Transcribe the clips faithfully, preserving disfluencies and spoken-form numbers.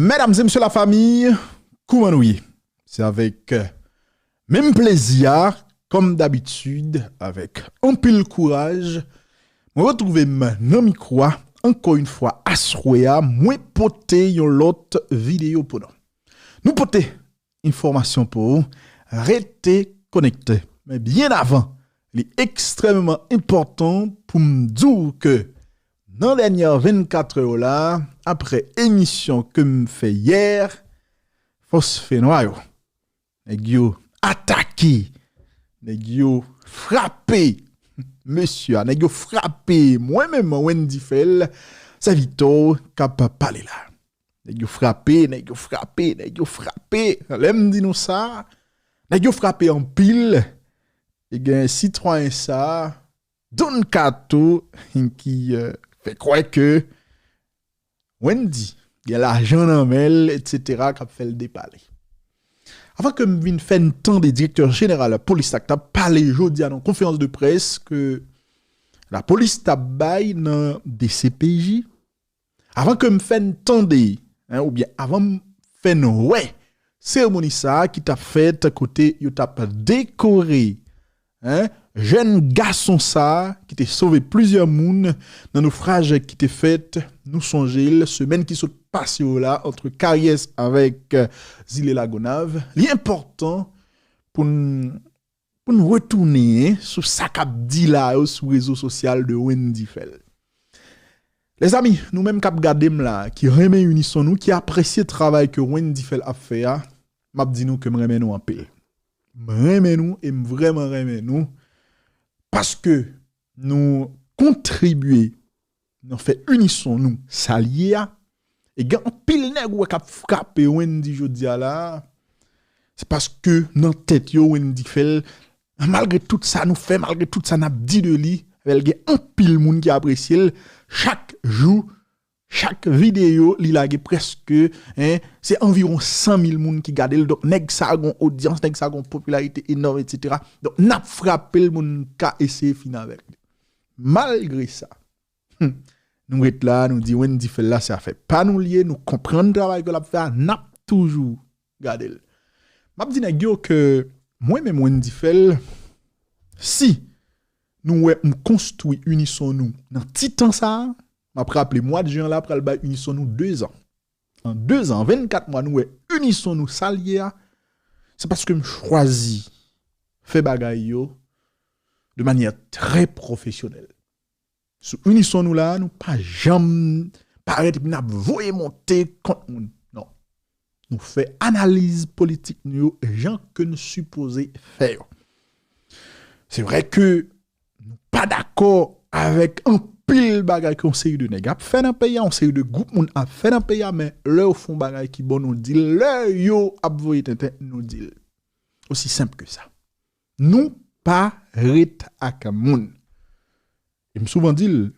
Medam e mesye lafanmi, kouman nou ye? Se avèk, euh, menm plezi a, kòm dabitid, avèk anpil kouraj, mwen retwouve m nan mikwo a, ankò yon fwa aswè a, mwen pote yon lòt videyo pou nou. Nou pote enfòmasyon pou ou, rete konekte. Men byen avan, li ekstrèmman enpòtan pou m di w ke nan dènye vennkat è yo la, apre emisyon ke m fè yè, fòs fènwa yo, nèg yo atake, nèg yo frape mesye a, nèg yo frape mwen menm, Wendy Phèl, sèvitè w k ap pale la. Nèg yo frape, nèg yo frape, nèg yo frape. Lè m di nou sa, nèg yo frape anpil. E gen sitwayen sa, Don Kato, ki, euh, fè kwè ke Wendy gen lajan nan men l, etsetera, k ap fè l depale. Avan ke m vin fè n tande direktè jeneral polis la k t ap pale jodi a nan konferans de près ke lapolis t ap bay nan D C P J, avan ke m fè n tande, en, oubyen avan m fè n wè seremoni sa a ki t ap fèt kote yo t ap dekore, en, jèn gason sa a ki te sove plizyè moun nan nofraj ki te fèt, nou sonje l, semèn ki sot pase yo la, ant Karyès avèk, euh, zile Lagonav. Li enpòtan pou n, pou n retounen sou sa k ap di la yo sou rezo sosyal de Wendy Phèl. Lèzanmi, nou menm k ap gade m la, ki renmen Unison Nou, ki apresye travay ke Wendy Phèl ap fè a, m ap di nou ke m renmen nou anpil. M renmen nou e m vrèman renmen nou paske nou kontribye nan fè Unison Nou sa l ye a. E gen anpil nèg ou wè k ap frape Wendy jodi a la, se paske nan tèt yo, Wendy Phèl, malgre tout sa nou fè, malgre tout sa n ap di de li, l gen anpil moun ki apresye l. Chak jou, chak videyo, li lage prèske, en, se anviwon san mil moun ki gade l. Donk, nèg sa gon odyans, nèg sa gon popilarite enòm, etsetera. Donk, n ap frape l, moun ka eseye fin avèk li. Malgre sa, hmm, nou ret la, nou di Wendy Phèl la, se afè pa nou l ye, nou konprann travay ke l ap fè a, n ap toujou gade l. M ap di nèg yo ke mwen menm Wendy Phèl, si nou wè m konstwi Unison Nou nan ti tan sa a, m ap raple mwa de jen la pral bay Unison Nou dezan. An dezan, vennkat mwa nou wè Unison Nou sa l ye a, se paske m chwazi fè bagay yo de manyè trè pwofesyonèl. Sou Unison Nou la, nou pa janm parèt epi n ap voye monte kont moun. Non. Nou fè analiz politik nou yo jan ke n sipoze fè yo. Se vre ke nou pa dakò avèk anpil bagay ke yon seri de nèg ap fè nan peyi a, yon seri de gwoup moun ap fè nan peyi a, men lè yo fè yon bagay ki bon, nou di l. Lè yo ap voye tenten, nou di l. Osi senp ke sa. Nou pa ret ak moun. E m souvan di l,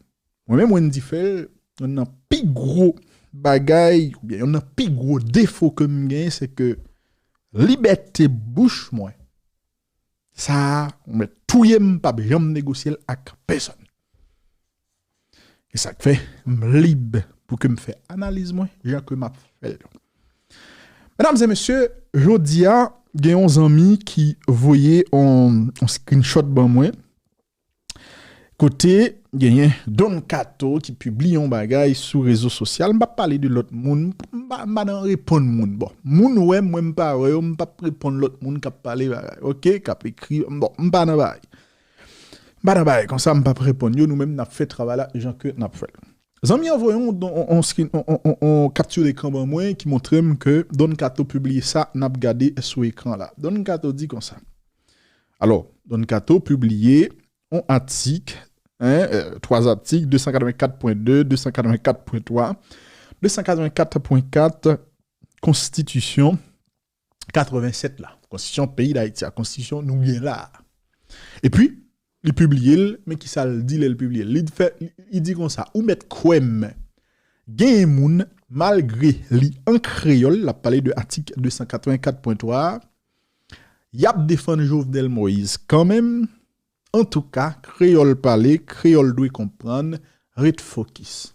mwen menm Wendy Phèl, yonn nan pi gwo bagay, oubyen yonn nan pi gwo defo ke m genyen, se ke libète bouch mwen, sa a, ou mèt touye m, m p ap janm negosye l ak pèsonn. E sa k fè m lib pou ke m fè analiz mwen jan ke m ap fè l yo. Medam e mesye, jodi a, gen yon zanmi ki voye yon, yon screenshot ban mwen. Kote genyen Don Kato ki pibliye yon bagay sou rezo sosyal. M p ap pale de lòt moun, m pa, m pa nan reponn moun. Bon, moun wè m, mwen m pa wè yo, m p ap reponn lòt moun k ap pale bagay, oke, k ap ekri, bon, m pa nan bagay. M pa nan bagay konsa, m p ap reponn yo, nou menm n ap fè travay la jan ke n ap fè l. Zanmi an voye yon, yon, yon, yon screen, yon, yon, yon, yon capture d'écran ban mwen ki montre m ke Don Kato pibliye sa n ap gade sou ekran la. Don Kato di konsa. Alò, Don Kato pibliye yon atik, en, euh, twa atik, de san katrevenkat pwen de, de san katrevenkat pwen twa, de san katrevenkat pwen kat, konstitisyon katrevensèt la, konstitisyon peyi Dayiti a, konstitisyon nou gen la a. Epi, li pibliye l, men kisa l di lè l pibliye l? Li fè, li, li di konsa, ou mèt kwè m, genyen moun, malgre li an kreyòl, l ap pale de atik de san katrevenkat pwen twa a, y ap defann Jovenel Moïse kanmenm. Antouka, kreyòl pale, kreyòl dwe konprann, ret fokis.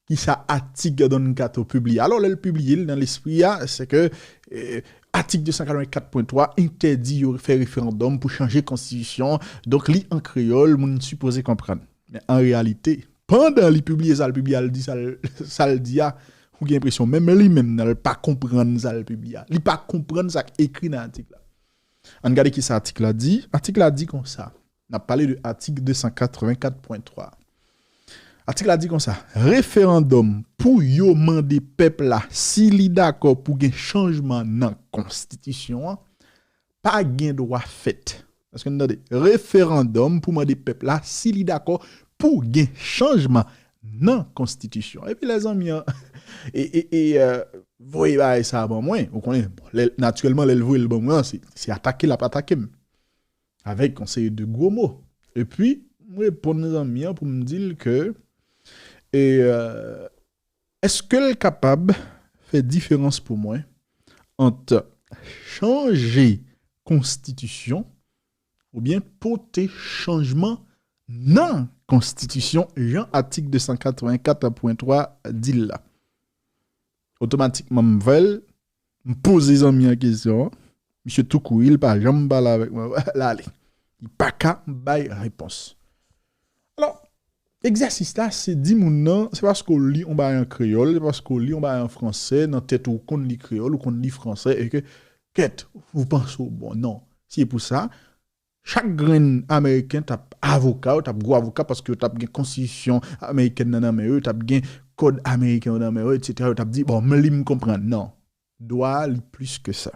kisa atik Don Kato pibliye. Alò, lè l pibliye l nan lespri a, se ke, eh, atik de san katrevenkat pwen twa entèdi yo fè referandòm pou chanje konstitisyon. Donk, li an kreyòl, moun sipoze konprann. Men an reyalite, pandan li pibliye sa l pibliye a, l di sa l, sa l di a, ou gen enpresyon menm li menm nan, l pa konprann sa l pibliye a. Li pa konprann sa k ekri nan atik la. Ann gade kisa atik la di. Atik la di konsa. N ap pale de atik de san katrevenkat pwen twa. Atik la di konsa, referandòm pou yo mande pèp la si li dakò pou gen chanjman nan konstitisyon an, pa gen dwa fèt. Èske n tande? Referandòm pou mande pèp la si li dakò pou gen chanjman nan konstitisyon. Epi lèzanmi an, e, e, e, euh, voye bagay sa ban mwen. Ou konnen, bon, lè, natirèlman, lè l voye l ban mwen an, se, se atake l ap atake m. Avèk yon seri de gwo mo. Epi, m reponn zanmi an pou m di l ke, e, euh, èske l kapab fè diferans pou mwen ant chanje konstitisyon oubyen pote chanjman nan konstitisyon, jan atik de san katrevenkat pwen twa di l la? Otomatikman, m vè l, m poze zanmi an kesyon an. Misye tou kouri, li pa janm pale avèk mwen. L ale. Li pa ka bay repons. Alò, egzèsis la, se di moun nan, se paske w li yon bagay an kreyòl, se paske w li yon bagay an fransè, nan tèt ou, ou konn li kreyòl, ou konn li fransè, e ke, kèt, ou panse w bon. Non. Si e pou sa, chak grenn Ameriken t ap avoka, yo t ap gwo avoka, paske yo t ap gen konstitisyon amerikèn nan nan men yo, yo t ap gen kòd ameriken yo nan men yo, etsetera. Yo t ap di, bon, m li, m konprann. Non. Dwa a li plis ke sa.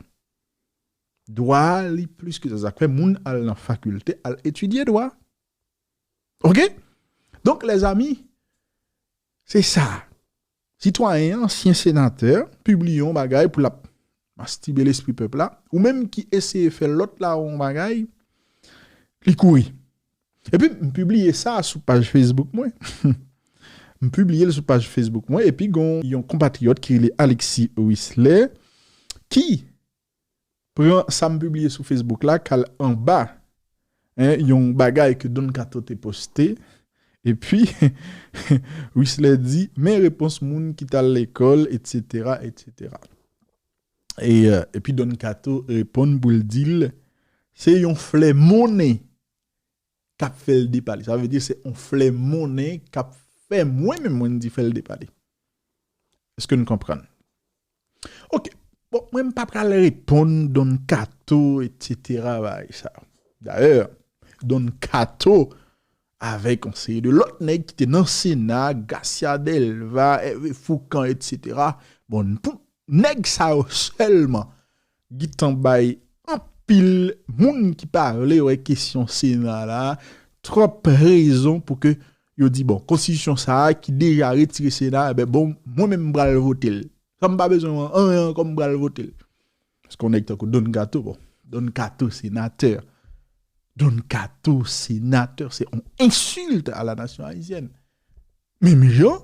Dwa a li plis ke sa. Sa k fè moun al nan fakilte, al etidye dwa. Oke? Donk, lèzanmi, se sa. Sitwayen an, ansyen senatè, pibliye yon bagay pou l ap mastibe lespri pèp la, ou menm ki eseye fè lòt la yon bagay, li kouri. Epi, m pibliye sa sou paj Facebook mwen. M pibliye l sou paj Facebook mwen, epi gon yon konpatriyòt ki rele Alexis Whistler, ki pran sa m pibliye sou Facebook la, k al anba, en, yon bagay ke Don Kato te poste, epi Whistler di, men repons moun ki t al lekòl, etsetera, etsetera. E, euh, epi Don Kato reponn pou l di l, se yon flè monnen k ap fè l depale. Sa vle di se yon flè monnen k ap fè mwen menm mwen di fè l depale. Èske n konprann? Oke. Bon, mwen m pa pral reponn Don Kato, etsetera, bagay sa. Dayè, Don Kato avèk yon seri de lòt nèg ki te nan Sena, Garcia Delva, Hervé Fourcand, etsetera. Bon, pou nèg sa yo sèlman gentan bay anpil moun ki pa vle wè kesyon Sena la twòp rezon pou ke yo di, bon, konstitisyon sa a ki deja retire Sena, enben, bon, mwen menm m pral vote l. San m pa bezwen wè anyen ankò, m pral vote l. Paske yon nèg tankou Don Kato, bon, Don Kato senatè. Don Kato senatè, se yon ensilt a la nasyon ayisyèn. Menm jan,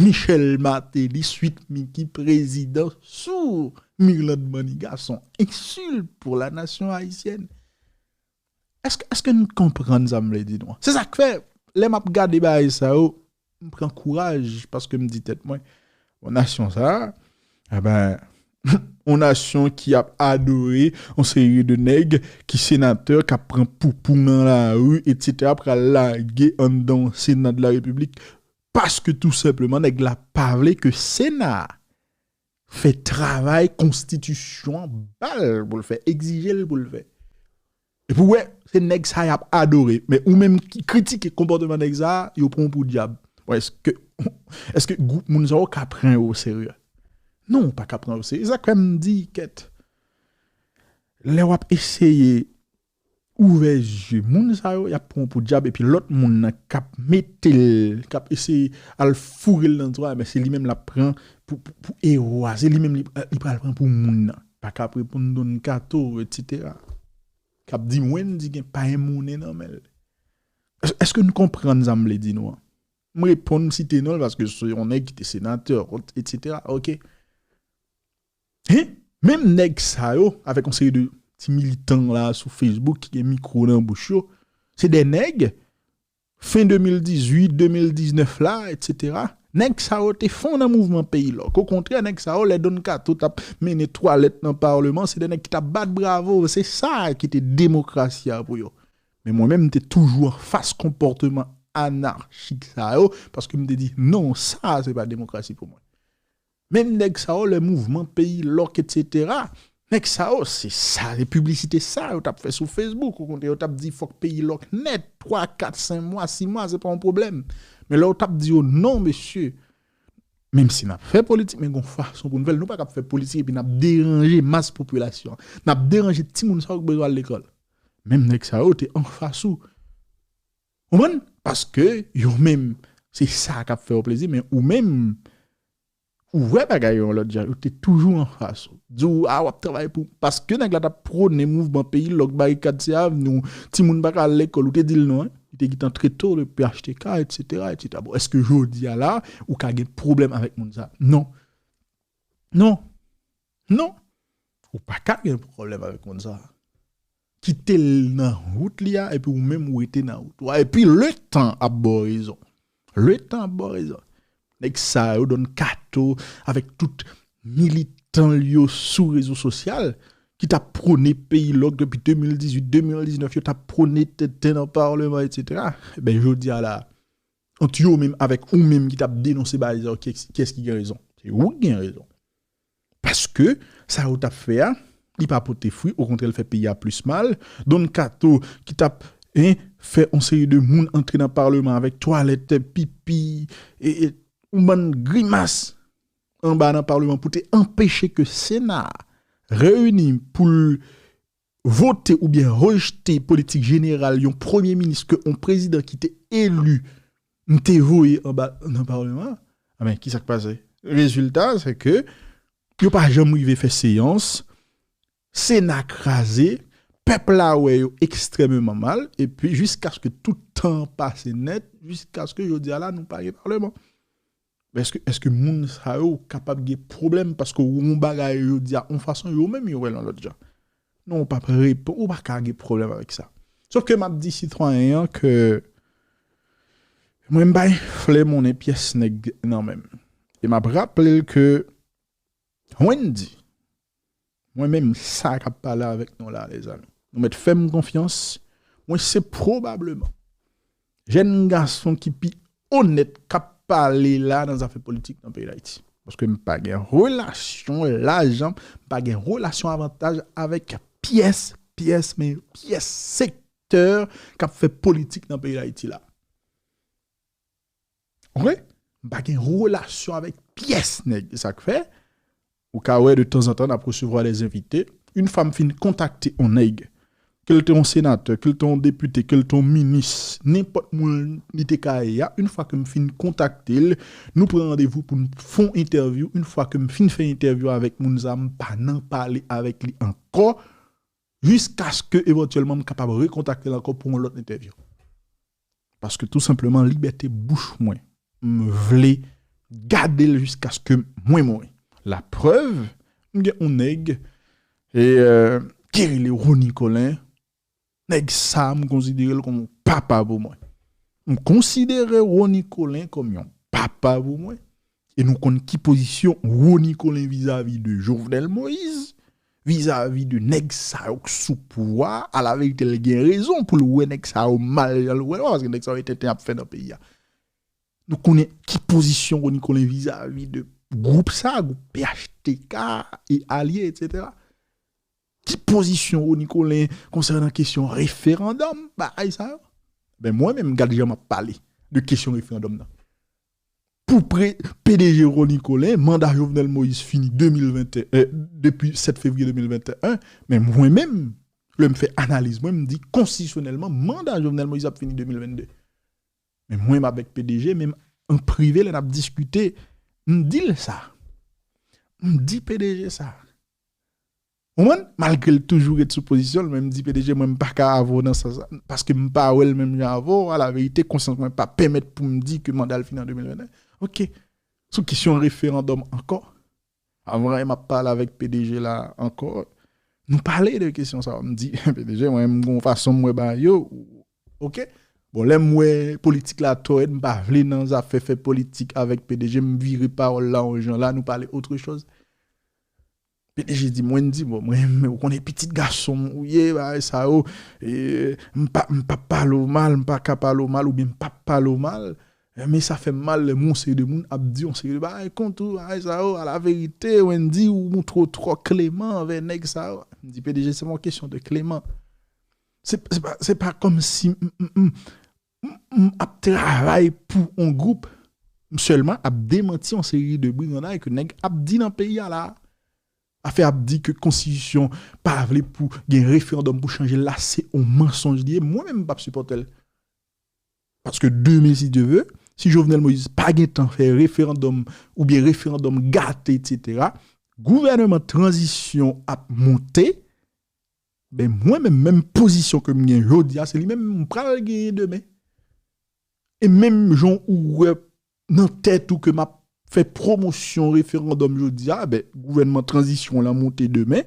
Michel Martelly, Sweet Micky, prezidan sou Mirlande Manigat, se yon ensilt pou la nasyon ayisyèn. Èske, èske n konprann sa m vle di nou an? Se sa k fè, lè m ap gade bagay sa yo, m pran kouraj, paske m di tèt mwen, bon, nasyon sa a, enben, yon nasyon ki ap adore yon seri de nèg ki senatè, k ap pran poupou nan lari, etsetera, pral lage anndan Sena de la Repiblik, paske tou senpleman, nèg la pa vle ke Sena a fè travay konstitisyon an ba l pou l fè, egzije l pou l fè. Epi w wè, se nèg sa y ap adore. Men ou menm ki kritike konpòteman nèg sa, yo pran w pou dyab. Bon, èske, èske gwoup moun sa yo ka pran yo oserye? Non, ou pa ka pran yo oserye. Se sa k fè m di, kèt. Lè w ap eseye ouvè je moun sa yo, y ap pran w pou dyab, epi lòt moun nan k ap mete l, k ap eseye al foure l nan twa, men se li menm l ap pran pou, pou, pou ewo a, se li menm li, li pral pran pou moun nan. Pa ka ap reponn Don Kato, etsetera. K ap di Wendy gen pay monnen nan men l. Èske, èske nou konprann sa m vle di nou an? M reponn, m site non l paske se yon nèg ki te senatè, etsetera. Oke. Hein? Menm nèg sa yo, avèk yon seri de ti militan la sou Facebook ki gen mikwo nan bouch yo, se de nèg, fen de mil dizuit, de mil diznèf la, etsetera, Nèg sa yo te fon nan mouvman Peyi Lòk. Okontrè, nèg sa yo, lè Don Kato t ap mennen twalèt nan palman, se de nèg ki t ap bat bravo. Se sa ki te demokrasi a pou yo. Men mwen menm, m te toujou anfas konpòtman anachik sa yo, paske m te di, non, sa se pa demokrasi pou mwen. Menm nèg sa yo, lè mouvman Peyi Lòk, etsetera, nèg sa yo, se sa, se piblisite sa yo t ap fè sou Facebook. Okontrè, yo t ap di fòk Peyi Lòk nèt, twa, kat, senk mwa, sis mwa, se pa yon pwoblèm. Men lè yo t ap di yo, non, mesye, menm si n ap fè politik, men gon fason pou n fè l. Nou pa kab fè politik epi n ap deranje mas popilasyon an. N ap deranje timoun sa yo k bezwen al lekòl. Menm nèg sa yo te anfas ou. Konprann? Paske yo menm, se sa k ap fè yo plezi, men ou menm, ou wè bagay yo yon lòt jan, yo te toujou anfas ou. Di w, a, w ap travay pou, paske nèg la t ap pwone mouvman Peyi Lòk, barikad se avni w, timoun pa ka al lekòl, ou te di l non, hein. Li te gentan trete w de P H T K, etsetera, etsetera. Bon, èske jodi a la, ou ka gen pwoblèm avèk moun sa? Non. Non. Non. Ou pa ka gen pwoblèm avèk moun sa. Kite l nan wout li a, epi ou menm ou rete nan wout ou a. Epi letan ap ba w rezon. Letan ap ba w rezon. Nèg sa yo, Don Kato, avèk tout militan l yo sou rezo sosyal, ki t ap pwone Peyi Lòk depi de mil dizuit, de mil diznèf, yo t ap pwone tenten nan palman, etsetera. Ebyen, jodi a la, ant yo menm avèk ou menm ki t ap denonse bagay sa yo, kiyès, kiyès ki gen rezon? Se ou ki gen rezon. Paske sa yo t ap fè a, li pa pote fwi, okontrè, l fè peyi a plis mal. Don Kato ki t ap, hein, fè yon seri de moun antre nan palman avèk twalèt, pipi, e, e yon bann grimas anba nan palman pou te anpeche ke Sena a reyini pou l vote oubyen rejte politik jeneral yon premye minis ke yon prezidan ki te eli m te voye anba nan palman an. Ebyen, ki sa k pase? Rezilta, se ke yo pa janm rive fè seyans, Sena kraze, pèp la wè yo ekstrèmeman mal, epi jiskaske tout tan an pase nèt, jiskaske jodi a la, nou pa gen palman. Èske, èske moun sa yo kapab gen pwoblèm paske w wè yon bagay yo di a yon fason, yo menm yo wè l yon lòt jan? Non, ou p ap repo-, ou pa ka gen pwoblèm avèk sa. Sof ke m ap di sitwayen an ke mwen m bay flè monnen pyès nèg nan men m. E m ap raple l ke Wendy, mwen menm sa k ap pale avèk nou la, lezanmi. Nou mèt fè m konfyans. Mwen se pwobableman jèn gason ki pi onèt k ap pale la nan zafè politik nan peyi Dayiti. Paske m pa gen relasyon lajan, m pa gen relasyon avantaj avèk pyès, pyès, men pyès sektè k ap fè politik nan peyi Dayiti la. Oke? M pa gen relasyon avèk pyès nèg. E sa k fè, ou ka wè de tanzantan n ap resevwa de envite. Yon fwa m fin kontakte yon nèg, ke l te yon senatè, ke l te yon depite, ke l te yon minis, nenpòt moun li te ka ye a, yon fwa ke m fin kontakte l, nou pran randevou pou n fè yon entèvyou. Yon fwa ke m fin fè entèvyou avèk moun sa, m pa nan pale avèk li ankò, jiskaske evantyèlman m kapab rekontakte l ankò pou yon lòt entèvyou. Paske tou senpleman, libète bouch mwen, m vle gade l jiskaske mwen mouri. Laprèv, m gen yon nèg, e, euh, ki rele Rony Colin. Nèg sa, m konsidere l kòm yon papa pou mwen. M konsidere Rony Colin kòm yon papa pou mwen. E nou konn ki pozisyon Rony Colin vizavi de Jovenel Moïse, vizavi de nèg sa yo k sou pouvwa a. Alaverite, l gen rezon pou l wè nèg sa yo mal jan l wè yo, paske nèg sa yo tenten ap fè nan peyi a. Nou konnen ki pozisyon Rony Colin vizavi de gwoup sa, gwoup P H T K e alye, etsetera. Ki pozisyon Rony Colin konsènan kesyon referandòm, bagay sa yo? Ben, mwen menm, gad jan m ap pale de kesyon referandòm nan. Pou pre-, P D G Rony Colin, manda Jovenel Moïse fini de mil venteyen, euh, depi sèt fevriye de mil venteyen, men mwen menm, lè m fè analiz mwen, m di konstitisyonèlman, manda Jovenel Moïse ap fini de mil vennde. Men mwen, m avèk P D G, menm an prive, lè n ap diskite, m di l sa. M di P D G sa. Ou konprann? Malgre l toujou ret sou pozisyon l, men m di P D G, mwen, m pa ka avè w nan sans sa, paske m pa wè l menm jan avè w. Alaverite, konsyans mwen pa pèmèt pou m di ke manda l fini an de mil venteyen. Oke. Sou kesyon referandòm ankò. Avan yè m ap pale avèk P D G la ankò. Nou pale de kesyon sa yo. M di, P D G, mwen, m gon fason m wè bagay yo. Oke. Bon, lè m wè politik la twò rèd, m pa vle nan zafè fè politik avèk P D G, m vire pawòl la yon jan la, nou pale otre choz. P D G di m, Wendy, bon, mwen, men ou konnen pitit gason m ou ye, bagay sa yo, e, m pa, m p ap pale w mal, m pa ka pale w mal, oubyen m p ap pale w mal. E, men sa fè m mal lè m wè yon seri de moun ap di yon seri de bagay kont ou, bagay sa yo, alaverite, Wendy, ou montre w twò kleman anvè nèg sa yo. M di, P D G, se pa yon kesyon de kleman. Se, se pa, se pa kòmsi m, m, m, m, m ap travay pou yon gwoup. M sèlman ap demanti yon seri de brigannay ke nèg ap di nan peyi a la. Afè ap di ke konstitisyon pa vle pou gen referandòm pou chanje l la, se yon mansonj li ye. Mwen menm, m p ap sipòte l. Paske demen, si Dye ve, si Jovenel Moïse pa gen tan fè referandòm oubyen referandòm gate, etsetera, gouvènman tranzisyon ap monte, ben mwen menm, menm pozisyon ke m gen jodi a, se li menm m pral genyen demen. E menm jan ou wè nan tèt ou ke m ap fè pwomosyon referandòm jodi a, ben, gouvènman tranzisyon lan monte demen,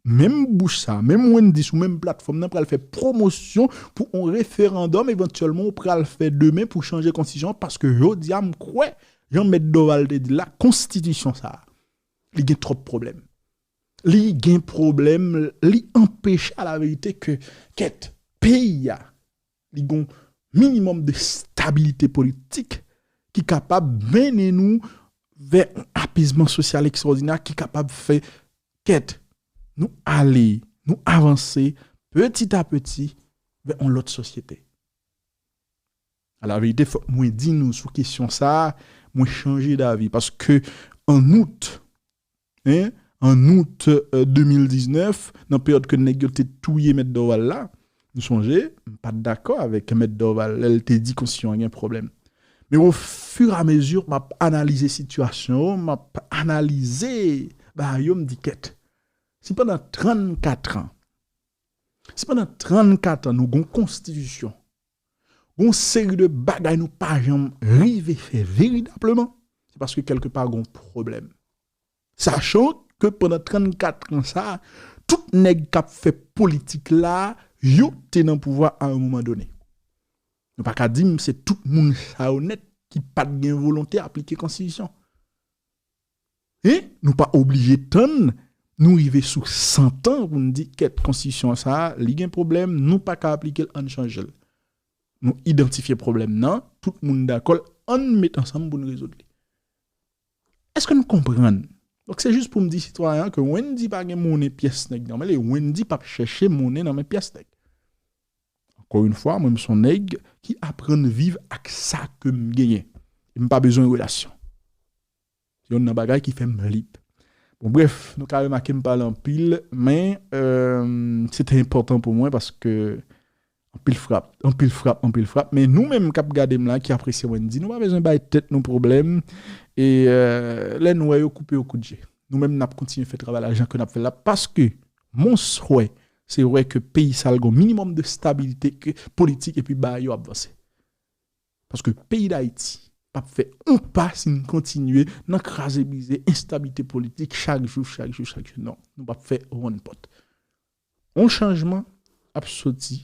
menm bouch sa, menm Wendy sou menm platfòm nan pral fè pwomosyon pou yon referandòm evantyèlman ou pral fè demen pou chanje konstitisyon an, paske jodi a m kwè, jan Mèt Dorval te di l la, konstitisyon sa a, li gen twòp pwoblèm. Li gen pwoblèm, li anpeche alaverite ke kèt peyi a li gon minimòm de stabilite politik ki kapab mennen nou vè yon apezman sosyal ekstraòdinè ki kapab fè kèt nou ale, nou avanse peti a peti vè yon lòt sosyete. Alaverite, fòk mwen di nou sou kesyon sa a, mwen chanje davi paske an out, en, an out, e, de mil diznèf, nan peryòd ke nèg yo te touye Mèt Dorval la, nou sonje, m pa t dakò avèk Mèt Dorval lè l te di konstitisyon an gen pwoblèm. Men ofiramezu m ap analize sitiyasyon yo, m ap analize bagay yo, m di kèt. Si pandan trannkat an, si pandan trannkat an nou gon konstitisyon, gon seri de bagay nou pa janm rive fè veritableman, se paske kèlkepa gon pwoblèm. Sachan ke pandan trannkat an sa, tout nèg k ap fè politik la, yo te nan pouvwa a yon moman done. Nou pa ka di m se tout moun sa yo nèt ki pa t gen volonte aplike konstitisyon. E nou pa oblije tann nou rive sou san tan pou n di kèt konstitisyon sa a, li gen pwoblèm, nou pa ka aplike l, ann chanje l. Nou idantifye pwoblèm nan, tout moun dakò l, ann met ansanm pou n rezoud li. Èske n konprann? Donk, se jis pou m di sitwayen an ke Wendy pa gen monnen pyès nèg nan men l, e Wendy p ap chèche monnen nan men pyès nèg. Encore une fois, mwen, m se yon nèg ki aprann viv ak sa ke m genyen. E m pa bezwen relasyon. Se youn nan bagay ki fè m lib. Bon, brèf, nou ka remake m pale anpil, men, e, se te enpòtan pou mwen paske anpil frap, anpil frap, anpil frap. Men nou menm k ap gade m la, ki apresye Wendy, nou pa bezwen bay tèt nou pwoblèm. E, e, lè n wè yo koupe yo kout je. Nou menm n ap kontinye fè travay la jan ke n ap fè l la. Paske mon swè, se wè ke peyi sa l gon minimòm de stabilite ke politik epi bagay yo ap vanse. Paske peyi Dayiti p ap fè yon pa si n kontinye nan kraze brize, enstabilite politik chak jou, chak jou, chak jou. Non, nou p ap fè one pot. Yon chanjman ap soti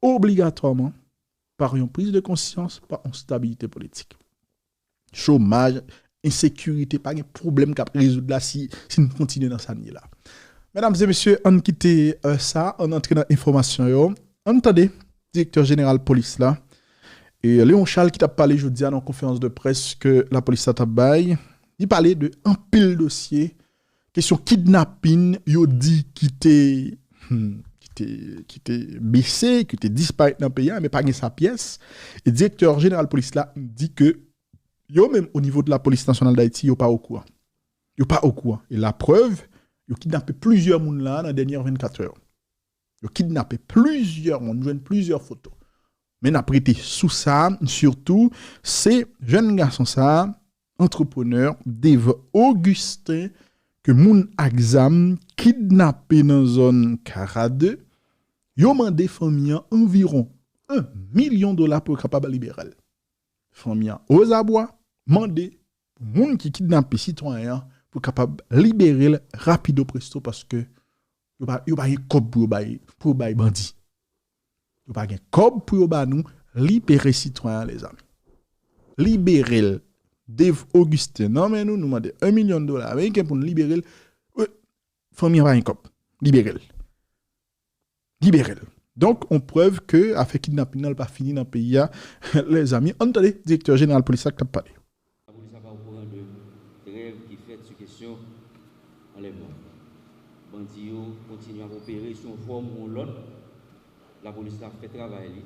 obligatwaman pa yon priz de konsyans, pa yon stabilite politik. Chomaj, ensekirite, pa gen pwoblèm k ap rezoud la si, si n kontinye nan sa n ye la. Medam e mesye, ann kite, e, sa, ann antre nan enfòmasyon yo. Ann tande direktè jeneral polis la, e, Léon Charles ki t ap pale jodi a nan konferans de près ke lapolis la t ap bay. Li pale de anpil dosye, kesyon kidnapin, yo di ki te, hmm, ki te, ki te bese, ki te disparèt nan peyi a, men pa gen sa pyès. E direktè jeneral polis la di ke yo menm o nivo de la Police Nationale d'Haïti, yo pa okouran. Yo pa okouran. E laprèv, yo kidnape plizyè moun la nan dènye vennkat è. Yo kidnape plizyè moun, jwenn plizyè foto. Men n ap rete sou sa, sitou, se jèn gason sa, antreprenè Dave Augustin, ke moun ak zam kidnape nan zòn Karade, yo mande fanmi an anviwon yon milyon dola pou yo kapab libere l. Fanmi an ozabwa mande pou moun ki kidnape sitwayen an pou kapab libere l rapido presto paske yo pa, yo pa gen kòb pou yo bay, pou yo bay bandi. Yo pa gen kòb pou yo ba nou. Libere sitwayen an, lezanmi. Libere l. Dave Augustin nan men nou, nou mande yon milyon dola ameriken pou n libere l. Wi, fanmi an pa gen kòb. Libere l. Libere l. Donk, on prèv ke afè kidnaping nan, l pa fini nan peyi a, lezanmi. Ann tande direktè jeneral polis la k t ap pale. Lapolis la pa okouran de trèv ki fèt sou kesyon anlèvman. Bandi yo kontinye ap opere sou yon fòm ou yon lòt. Lapolis la ap fè travay li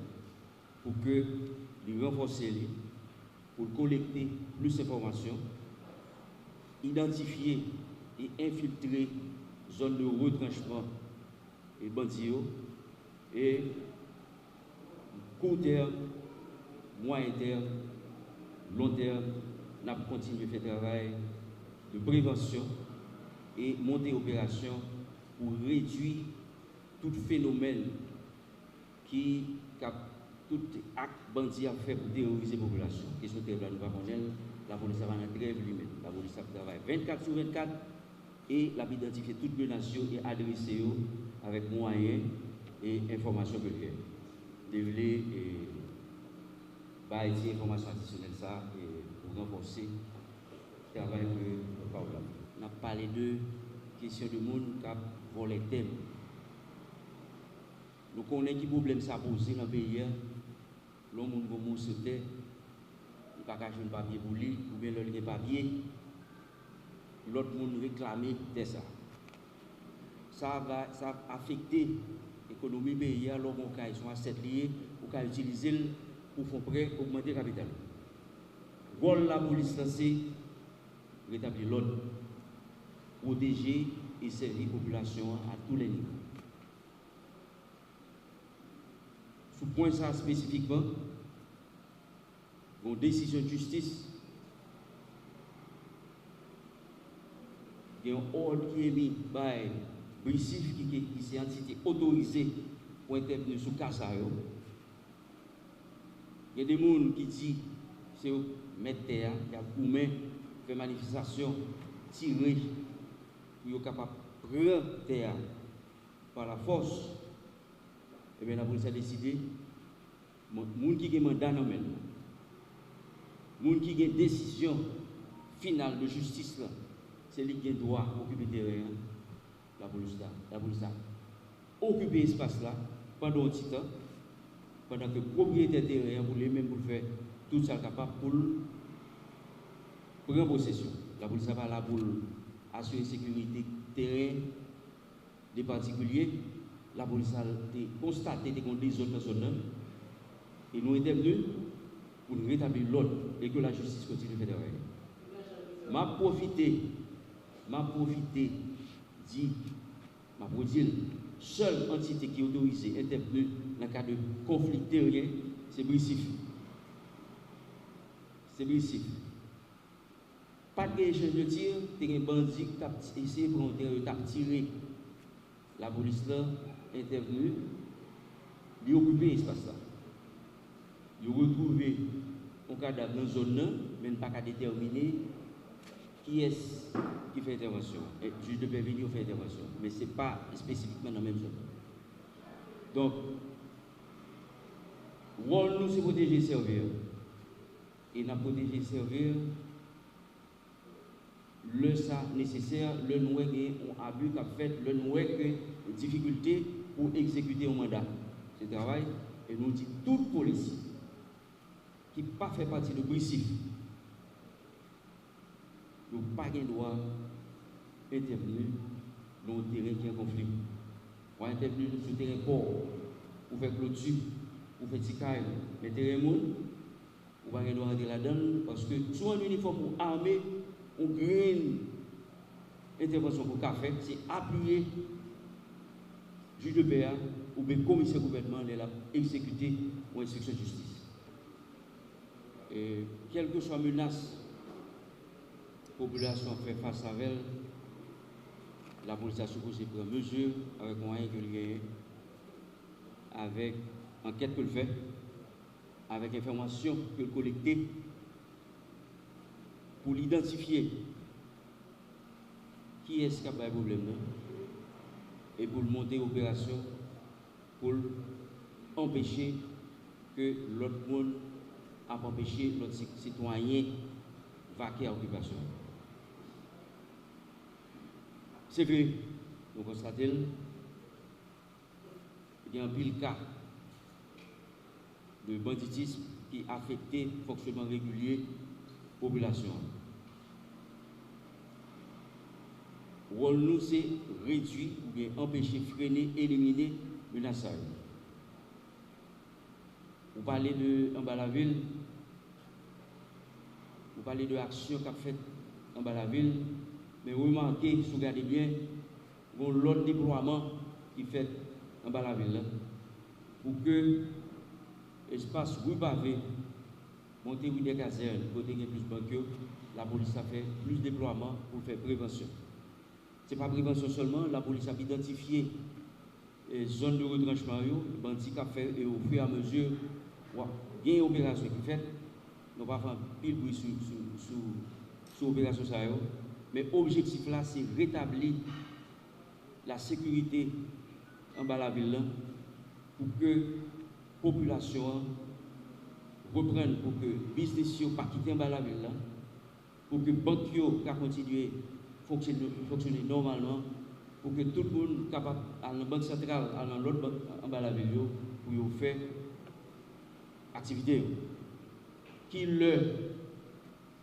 pou ke li ranfòse li, pou l kolekte plis enfòmasyon, idantifye e enfiltre zòn de retranchman e bandi yo, e kout tèm, mwayen tèm, lon tèm, n ap kontinye fè travay de prevansyon e monte operasyon pou redui tout fenomèn ki, k ap, tout ak bandi ap fè pou terorize popilasyon. Kesyon trèv la, nou pa konnen l. Lapolis la pa nan trèv li menm. Lapolis ap travay vennkat sou vennkat e l ap idantifye tout menas yo e adrese yo avèk mwayen e enfòmasyon ke l gen. M te vle, e, bay ti enfòmasyon adisyonèl sa, e, pou ranfòse travay ke Paul ap fè. N ap pale de kesyon de moun k ap vòlè tèm. Nou konnen ki pwoblèm sa poze nan peyi a. Lè yon moun gen yon moso tè, li pa ka jwenn papye pou li, oubyen lè l gen papye, lòt moun reklame tè sa. Sa va, sa ap afekte ekonomi peyi a. Lè w gen yon kay, se yon asèt li ye, ou ka itilize l pou fè yon prè, ogmante kapital. Wòl lapolis lan se retabli lòd, pwoteje e sèvi popilasyon an a tou lè nivo. Sou pwen sa espesifikman, gen yon desizyon jistis, gen yon òd ki emi bay BRICIF ki, ki, ki se antite otorize pou entèvni sou ka sa yo. Gen de moun ki di se yo mèt tè a, y ap goumen, fè manifestasyon, tire pou yo kapab pran tè a pa lafòs. Ebyen, lapolis la deside, moun, moun ki gen manda nan men l, moun ki gen desizyon final de jistis la, se li ki gen dwa okipe teren an. Lapolis la, lapolis la okipe espas la pandan yon ti tan, pandan ke pwopriyetè teren an, pou li menm, pou l fè tout sa l kapab pou l pran posesyon. Lapolis la pa la pou l asire sekirite teren de patikilye. Lapolis la te konstate te gen yon dezòd nan zòn nan, e nou entèvni pou n retabli lòd e ke lajistis kontinye fè travay li. M ap pwofite, m ap pwofite di, m ap redi l, sèl antite ki otorize entèvni nan ka de konfli teryen, se BRICIF. Se BRICIF. Pa t gen echanj de tir, te gen bandi ki t ap ti-, eseye pran yon teren, yo t ap tire. Lapolis la entèvni, li okipe espas la. Yo retwouve yon kadav nan zòn nan, men n pa ka detèmine kiyès ki fè entèvansyon an. E jij de pè vini, yo fè entèvansyon an. Men se pa espesifikman nan menm zòn nan. Donk, wòl nou se pwoteje Servir. E n ap pwoteje Servir lè sa nesesè, lè nou wè gen yon abi k ap fèt, lè nou wè gen difikilte pou egzekite yon manda. Se travay, e nou di tout polis ki pa fè pati de BRICIF, yo pa gen dwa entèvni nan yon teren ki an konfli. W a entèvni sou teren pò, pou fè kloti, pou fè ti kay, men teren moun, ou pa gen dwa rantre ladan l, paske si w an inifòm ou ame, yon grenn entèvansyon ke w ka fè, se apiye jij de pè a oubyen komisè gouvènman an lè l ap egzekite yon enstriksyon jistis. E, kèlkeswa menas popilasyon an fè fas avè l, lapolis la sipoze pran mezi avèk mwayen ke l genyen, avèk ankèt ke l fè, avèk enfòmasyon ke l kolekte pou l idantifye kiyès k ap bay pwoblèm nan e pou l monte operasyon pou l anpeche ke lòt moun ap anpeche lòt si-, sitwayen vake a okipasyon. Se vre, nou konstate l, gen anpil ka de banditism ki afekte fonksyonman regilye popilasyon an. Wòl nou se redui oubyen anpeche, frene, elimine menas sa yo. Ou pale de anba lavil, ou pale de aksyon k ap fèt anba lavil, men remake, si w gade byen, gen yon lòt deplwaman ki fèt anba lavil la, pou ke espas ri Pave, monte ri dè Kazèn, kote gen plis bank yo, lapolis ap fè plis deplwaman pou fè prevansyon. Se pa prevansyon sèlman, lapolis ap idantifye, e, zòn de retranchman yo, bandi k ap fè, e, ofiramezu, w ap gen operasyon ki fèt. Nou pa fè anpil bri sou, sou, sou, sou operasyon sa yo, men objektif la se retabli lasekirite anba lavil lan, pou ke popilasyon an reprann, pou ke biznis yo pa kite anba lavil lan, pou ke bank yo ka kontinye fonksyone, fonksyone nòmalman, pou ke tout moun kapab al nan bank santral, al nan lòt bank anba lavil yo, pou yo fè aktivite yo. Ki lè,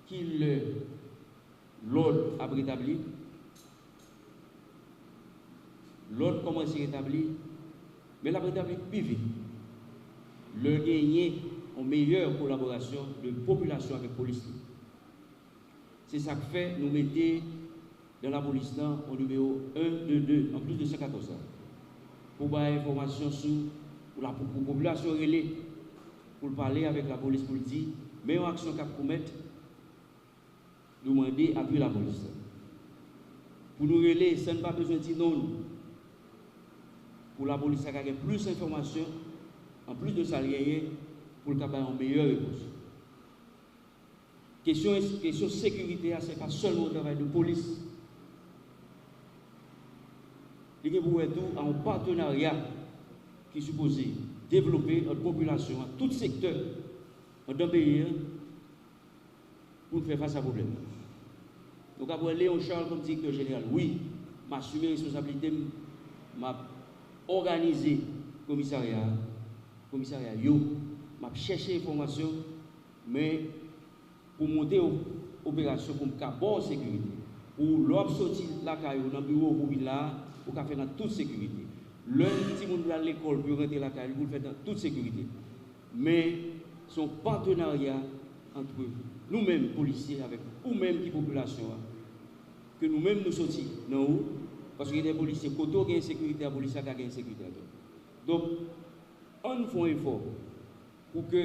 ki lè lòd ap retabli? Lòd kòmanse retabli, men l ap retabli pi vit lè genyen yon meyè kolaborasyon de popilasyon avèk polis li. Se sa k fè nou mete nan lapolis lan yon nimewo en de de, anplis de san katòz la, pou bay enfòmasyon sou, pou la, pou, pou popilasyon rele, pou l pale avèk lapolis, pou l di, men yon aksyon k ap komèt, nou mande apui lapolis la. Pou nou rele san n pa bezwen di non nou. Pou lapolis la ka gen plis enfòmasyon, anplis de sa l genyen, pou l ka bay yon meyè repons. Kesyon, kesyon sekirite a, se pa sèlman yon travay de polis. Li gen pou wè tou a yon patenarya ki sipoze devlope ant popilasyon an, tout sektè anndan peyi an, pou n fè fas a pwoblèm nan. Nou ka pran Léon Charles kòm direktè jeneral. Wi, m asime responsablite m, m ap òganize komisarya a, komisarya yo, m ap chèche enfòmasyon, men pou monte o-, operasyon pou m ka ba w sekirite. Pou lè w ap soti lakay ou nan biwo w pou vin la a, ou ka fè nan tout sekirite. Lè timoun vle al lekòl pou yo rantre lakay li, pou l fèt nan tout sekirite. Men, se yon patenarya ant nou menm, polisye, avèk ou menm ki popilasyon an, ke nou menm nou soti nan ou, paske gen de polisye, kote w gen ensekirite a, polis la ka gen ensekirite a tou. Donk, ann fè yon efò pou ke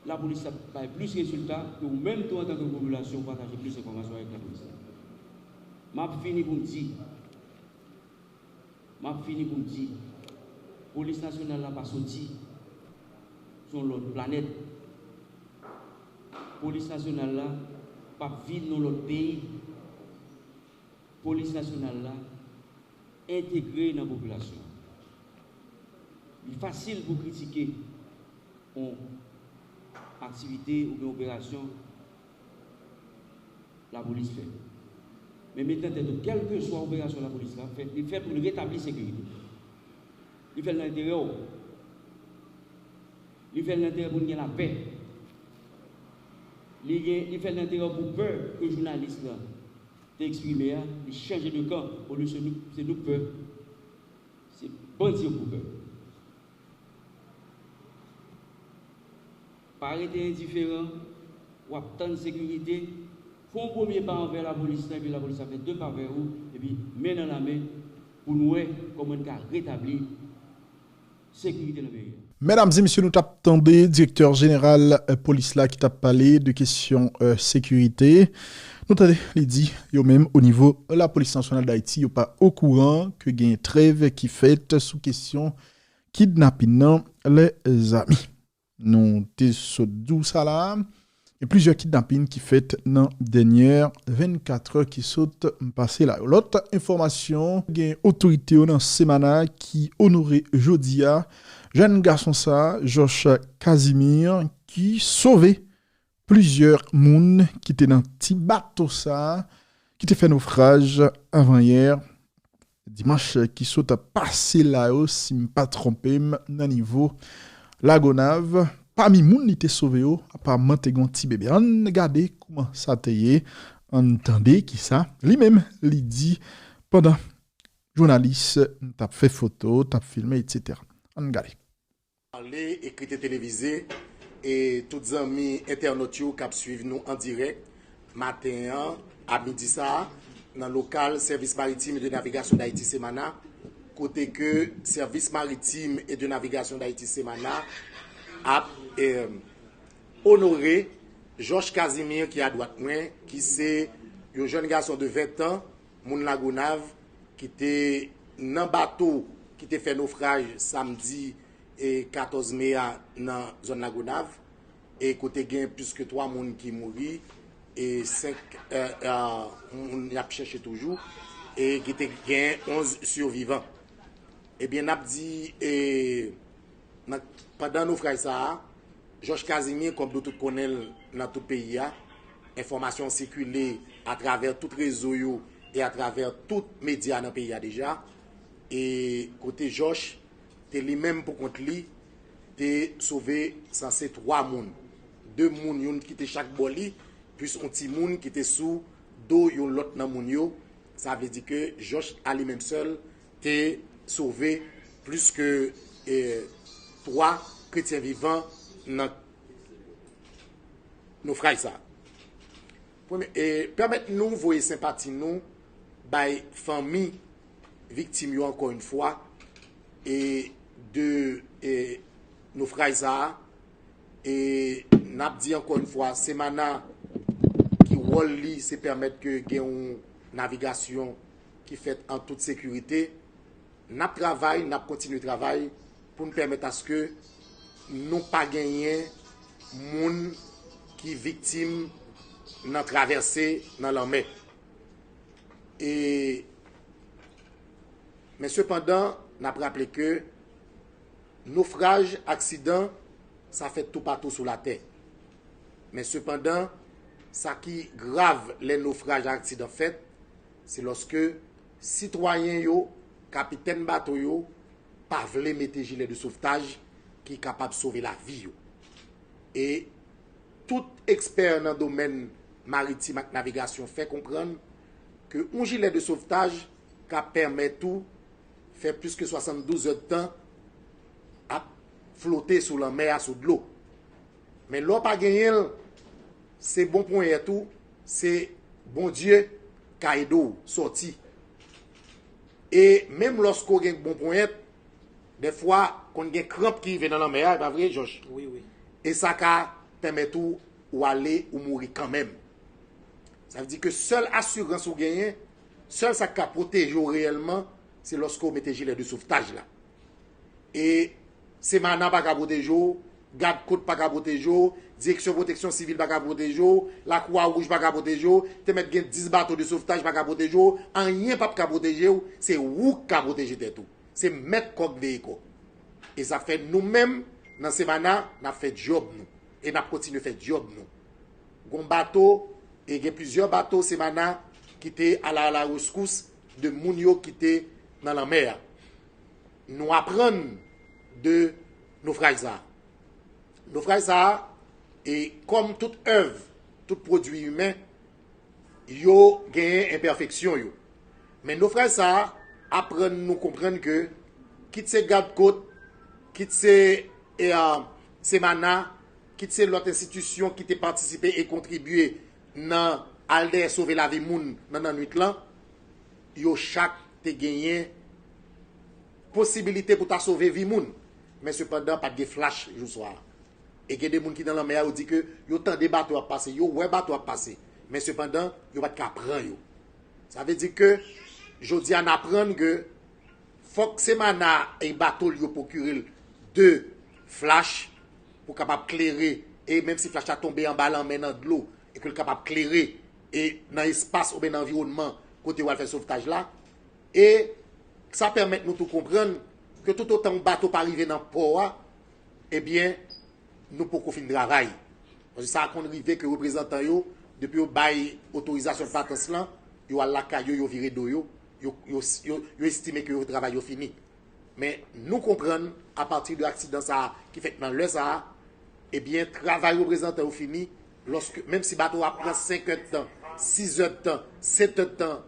lapolis la bay plis rezilta, ke ou menm tou antanke popilasyon, ou pataje plis enfòmasyon avèk lapolis la. M ap fini pou m di, M ap fini pou m di, polis nasyonal la pa soti sou yon lòt planèt. Polis nasyonal la p ap viv nan lòt peyi. Polis nasyonal la entegre nan popilasyon. Li fasil pou kritike yon aktivite oubyen operasyon lapolis fè. Men mete nan tèt ou, kèlkeswa operasyon lapolis la fè, li fè pou l retabli sekirite. Li fè l nan enterè w. Li fè l nan enterè pou n gen lapè. Li gen, li fè l nan enterè w pou pè ke jounalis la te eksprime a, li chanje de kan, olye se nou, se nou k pè. Se bandi yo pou pè. Pa rete endiferan, w ap tann sekirite, fè yon premye pa anvè lapolis la, epi lapolis la fè de pa vè ou, epi men nan lamen pou n wè kòman n ka retabli sekirite nan peyi a. Medam e mesye, nou t ap tande direktè jeneral, eh, polis la ki t ap pale de kesyon, eh, sekirite. Nou tande li di, yo menm, o nivo lapolis nasyonal Dayiti, yo pa okouran ke gen trèv ki fèt sou kesyon kidnapin nan, lèzami. Nou te sot di w sa la a. plizyè kidnapin ki fèt nan dènyè vennkat è ki sot pase la yo. Lòt enfòmasyon, gen otorite yo nan Semana ki onore jodi a jèn gason sa, Josh Casimir, ki sove plizyè moun ki te nan ti bato sa ki te fè nofraj avanyè dimanch ki sot pase la yo, si m pa twonpe m, nan nivo Lagonav. Pami moun li te sove yo, apatman te gen yon ti bebe. Ann gade kouman sa te ye, ann tande kisa li menm li di pandan jounalis t ap fè foto, t ap filme, etsetera. Ann gade. Pale, ekri te televize, e tout zanmi entènòt yo k ap swiv nou an dirèk maten an, a midi sa a, nan lokal Sèvis Maritim e de Navigasyon Dayiti, Semana, kote ke Sèvis Maritim e de Navigasyon Dayiti, Semana, ap eh, onore Josh Casimir ki adwat mwen, ki se yon jèn gason de ven tan, moun Lagonav, ki te nan bato ki te fè nofraj samdi e katòz me a nan zòn Lagonav, e kote gen plis ke twa moun ki mouri, e senk eh, eh, moun y ap chèche toujou, e ki te gen onz sivivan. Ebyen, n ap di, e, nan, pandan nofraj sa a, Josh Casimir, kòm nou tout konnen l nan tout peyi a, enfòmasyon an sikile atravè tout rezo yo e atravè tout medya nan peyi a deja, e kote Josh te li menm pou kont li, te sove sanse twa moun. De moun, youn ki te chak bò li, plis yon timoun ki te sou do yon lòt nan moun yo. Sa vle di ke Josh, a li menm sèl, te sove plis ke eh, twa kretyen vivan nan nofraj sa a. Premye, e, pèmèt nou voye senpati nou bay fanmi viktim yo ankò yon fwa, e de e, nofraj sa a, e n ap di ankò yon fwa, Semana ki wòl li se pèmèt ke gen yon navigasyon ki fèt an tout sekirite. N ap travay, n ap kontinye travay pou n pèmèt aske nou pa genyen moun ki viktim nan travèse nan lanmè. E, men sepandan, n ap raple ke nofraj, aksidan, sa fèt toupatou sou latè. Men sepandan, sa ki grav lè nofraj ak aksidan fèt, se lòske sitwayen yo, kapitèn bato yo, pa vle mete jilè de sovtaj ki kapab sove lavi yo. E tout ekspè nan domèn maritim ak navigasyon fè konprann ke yon jilè de sovtaj ka pèmèt ou fè plis ke swasanndouz èdtan ap flote sou lanmè a, sou dlo. Men lè w pa genyen l, se bon ponyèt ou, se Bondye ka ede w sòti. E menm lòske w gen bon ponyèt, dèfwa konn gen kranp ki rive nan lanmè a, e pa vre, Josh? Wi, wi. E sa ka pèmèt ou, ou ale, ou mouri kanmenm. Sa vle di ke sèl asirans ou genyen, sèl sa k ka pwoteje w reyèlman, se lòske w mete jilè de sovtaj la. E Semana pa ka pwoteje w, gad kot pa ka pwoteje w, Direksyon Pwoteksyon Sivil pa ka pwoteje w, Lakwawouj pa ka pwoteje w, te mèt gen dis bato de sovtaj pa ka pwoteje w, anyen p ap ka pwoteje w, se ou k ka pwoteje tèt ou. Se mèt kò k veye kò. E sa fè nou menm, nan Semana, n ap fè djòb nou. E n ap kontinye fè djòb nou. Gon bato, e gen plizyè bato Semana ki te a la, a la reskous de moun yo ki te nan lanmè a. Nou aprann de nofraj sa a. Nofraj sa a, e kòm tout èv, tout pwodui imen, yo genyen enpèfeksyon yo. Men nofraj sa a aprann nou konprann ke, kit se gad kot, kit se e, a, Semana, kit se lòt enstitisyon ki te patisipe e kontribye nan al dèyè sove lavi moun nan nannwit lan, yo chak te genyen posibilite pou ta sove vi moun. Men sepandan, pa t gen flach jou swa a. E gen de moun ki nan lanmè a, yo di ke yo tande bato ap pase, yo wè bato ap pase. Men sepandan, yo pa t ka pran yo. Sa vle di ke jodi a n aprann ke fòk Semana e bato l yo pwokire l de flach pou kapab klere e menm si flach la tonbe anba lanmè nan dlo, e ke l kapab klere, e nan espas oubyen nan anviwònman kote yo al fè sovtaj la. E sa pèmèt nou tou konprann ke toutotan yon bato pa rive nan pò a, ebyen, nou poko fin travay. Paske sa konn rive ke reprezantan yo, depi yo bay otorizasyon patans lan, yo al lakay yo, yo vire do yo, yo, yo, yo, yo estime ke yo travay yo fini. Men nou konprann, apati de aksidan sa a ki fèt nan lè sa a, ebyen, travay reprezantan yo fini, lòske, menm si bato a pran senk èdtan, sis èdtan, sèt èdtan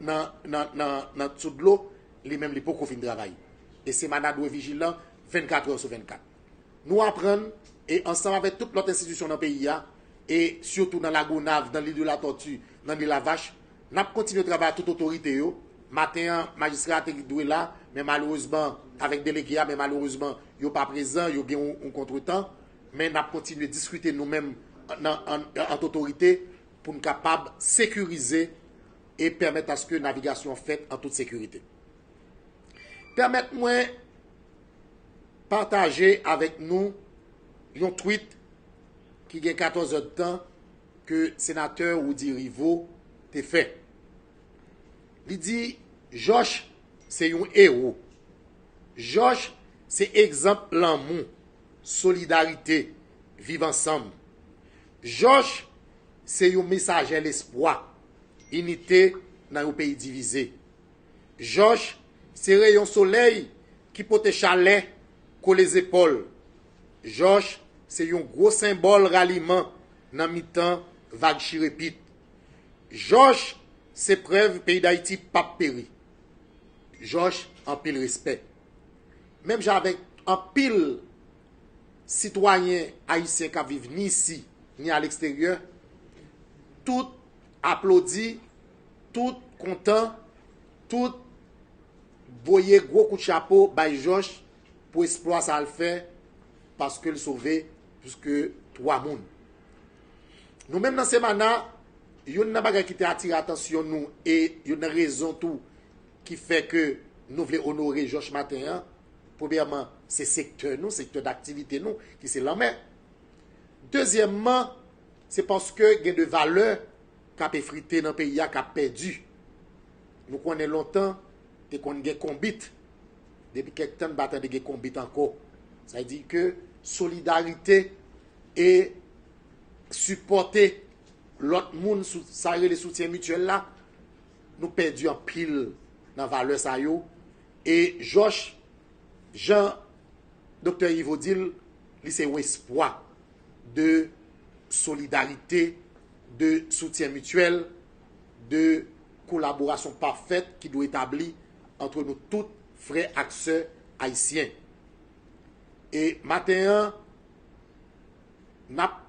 nan, nan, nan, nan sou dlo, li menm li poko fin travay. E Semana dwe vijilan vennkat è sou vennkat. Nou aprann, e ansanm avèk tout lòt enstitisyon nan peyi a, e sitou nan Lagonav, nan Lil de la Tòti, nan Lil Lavach, n ap kontinye travay ak tout otorite yo. Maten an, majistra a te dwe la, men malerezman, avèk delege a, men malerezman, yo pa prezan, yo gen yon, yon kontretan. Men n ap kontinye diskite nou menm nan, an, ant otorite pou n kapab sekirize e pèmèt aske navigasyon an fèt an tout sekirite. Pèmèt mwen pataje avèk nou yon tweet ki gen katòz èdtan ke senatè Roudy Rivaux te fè. Li di, Jòch se yon ewo. Jòch se egzanp lanmou, solidarite, viv ansanm. Jòch se yon mesajè lespwa, inite nan yon peyi divize. Jòch se reyon solèy ki pote chalè, kole zepòl. Jòch se yon gwo senbòl raliman nan mitan vag chirepit. Jòch se prèv peyi Dayiti p ap peri. Jòch, anpil respè. Menm jan avèk anpil sitwayen ayisyen k ap viv ni isi, ni aleksteryè, tout aplodi, tout kontan, tout voye gwo kout chapo bay Jòch pou eksplwa sa l fè, paske l sove plis ke twa moun. Nou menm nan Semana, youn nan bagay ki te atire atansyon nou e youn nan rezon tou ki fè ke nou vle onore Jòch maten an, premyèman, se sektè nou, sektè daktivite nou, ki se lanmè. Dezyèmman, se paske gen de valè k ap efrite nan peyi a, k ap pèdi. Nou konnen lontan, te konn gen konbit. Depi kèk tan, n pa tande gen konbit ankò. Sa vle di ke solidarite e sipòte lòt moun, sou, sa rele soutyen mityèl la, nou pèdi anpil nan valè sa yo. E Jòch, jan Doktè Rivaux di l, li se yon espwa de solidarite, de soutyen mityèl, de kolaborasyon pafèt ki dwe etabli ant nou tout frè ak sè ayisyen. E maten an, n ap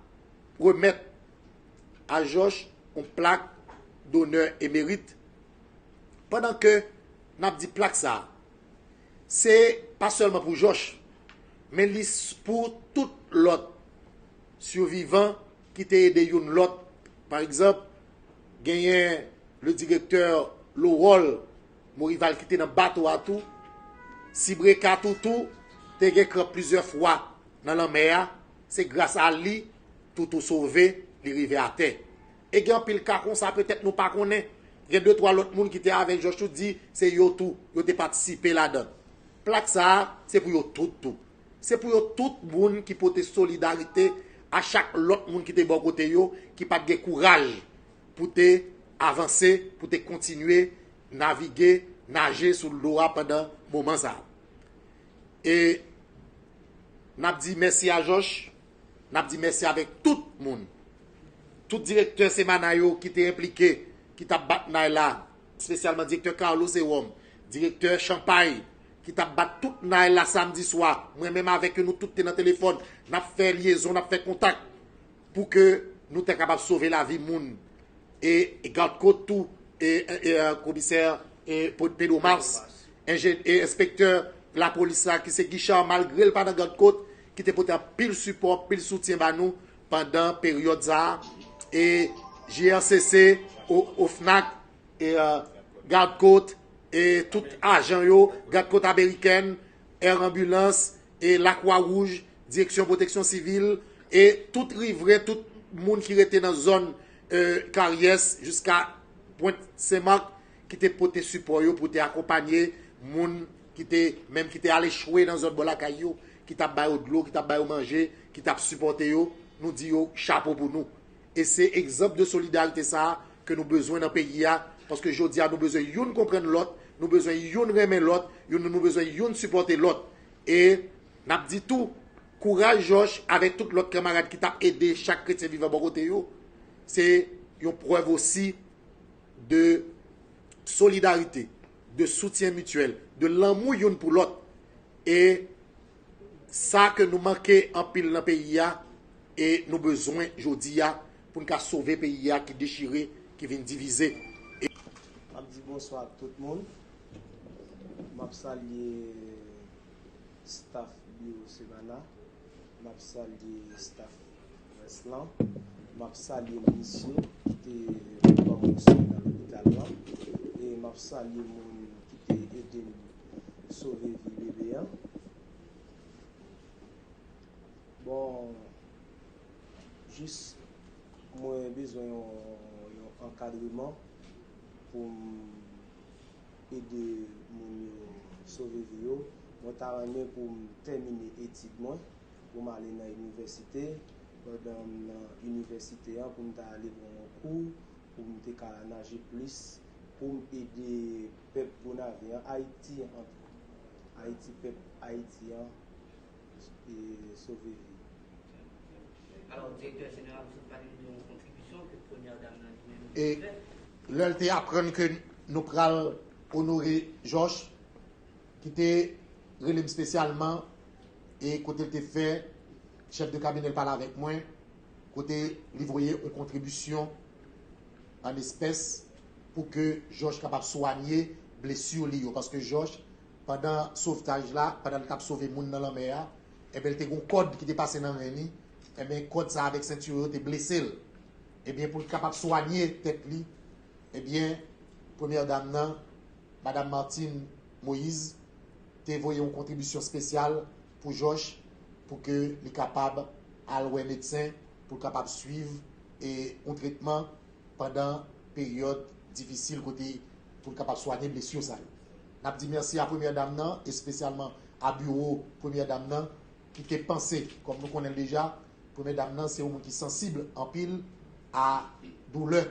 remèt a Jòch yon plak donè e merit. Pandan ke n ap di plak sa a, se pa sèlman pou Jòch, men li s-, pou tout lòt sivivan ki te ede youn lòt. Pa egzanp, genyen le direktè Lorol Morival ki te nan bato a tou. Sibreka Toutou te gen kran plizyè fwa nan lanmè a. Se gras a li Toutou sove, li rive atè. E gen anpil ka konsa, petèt nou pa konnen. Gen de twa lòt moun ki te avèk Jòch tou di se yo tou, yo te patisipe ladan. Plak sa a, se pou yo tout tou. Se pou yo tout moun ki pote solidarite a chak lòt moun ki te bò kote yo, ki pa t gen kouraj pou te avanse, pou te kontinye navige, naje sou dlo a pandan moman sa a. E n ap di mèsi a Jòch, n ap di mèsi avèk tout moun. Tout direktè Semana yo ki te enplike, ki t ap bat nay la, espesyalman direktè Carlos Ewòm, direktè Chanpay, ki t ap bat tout nay la samdi swa. Mwen menm avèk yo, nou tout te nan telefòn, n ap fè lyezon, n ap fè kontak pou ke nou te kapab sove lavi moun. E, e gad kot tou, e, e, e, komisè, e, Pedro Mars, enje-, e enspektè lapolis la ki se Guichard, malgre l pa nan gad kot, ki te pote anpil sipò, anpil soutyen ba nou pandan peryòd sa a. E J R C C, O-, OFNAC, e, e, gad kot, e tout ajan yo, gad kot amerikèn, Air Ambulance, e Lakwa Wouj, Direksyon Pwoteksyon Sivil, E tout rivren, tout moun ki rete nan zòn, e, Karyès jiska Pwent Senmak, ki te pote sipò yo pou te akonpanye moun ki te, menm ki te al echwe nan zòn bò lakay yo, ki t ap ba yo dlo, ki t ap ba yo manje, ki t ap sipòte yo, nou di yo chapo pou nou. E se egzanp de solidarite sa a ke nou bezwen nan peyi a, paske jodi a nou bezwen youn konprann lòt, nou bezwen youn renmen lòt, youn, nou bezwen youn sipòte lòt. E n ap di tou, kouraj Jòj avèk tout lòt kanmarad ki t ap ede chak kretyen vivan bò kote yo. Se yon prèv osi de solidarite, de soutyen mityèl, de lanmou youn pou lòt. E sa ke nou manke anpil nan peyi a, e nou bezwen jodi a pou n ka sove peyi a ki dechire, ki vin divize. E M ap di bonswa ak tout moun. M ap salye staff biwo Semana. M ap salye staff rès lan. M ap salye minis yo ki te ban mwen swen nan lopital lan. E m ap salye moun ki te ede m sove vi bebe an. Bon, jis mwen bezwen yon, yon ankadreman pou m ede moun yo sove vi yo. Mwen ta renmen pou m tèmine etid mwen, pou m ale nan inivèsite. Pandan m nan inivèsite an, pou m ta ale pran yon kou, pou m te ka naje plis, pou m ede pèp Gonayiv an, Ayiti an tou. Ayiti, pèp Ayiti an, e sove vi. Alò, direktè jeneral, ou sot pale nou de yon kontribisyon ke premyè dam nan li menm li fè. E lè l te aprann ke nou pral onore Jòj, ki te rele m espesyalman, e kote l te fè chèf de kabinè l pale avèk mwen, kote li voye yon kontribisyon an espès pou ke Jòj kapab swanye blesi li yo. Paske Jòj, pandan sovtaj la, pandan l t ap sove moun nan lanmè a, enben, l te gen yon kòd ki te pase nan ren li. Enben, kòd sa avèk senti yo te blese l. Ebyen, pou l kapab swanye tèt li, ebyen, premyè dam nan, Madam Martine Moïse, te voye yon kontribisyon espesyal pou Jòj, pou ke li kapab al wè medsen, pou l kapab swiv e yon tretman pandan peryòd difisil kote pou l kapab swanye blesi sa yo. N ap di mèsi a premyè dam nan, espesyalman a biwo premyè dam nan, ki te panse, kòm nou konnen l deja, premyè dam nan se yon moun ki sansib anpil a doulè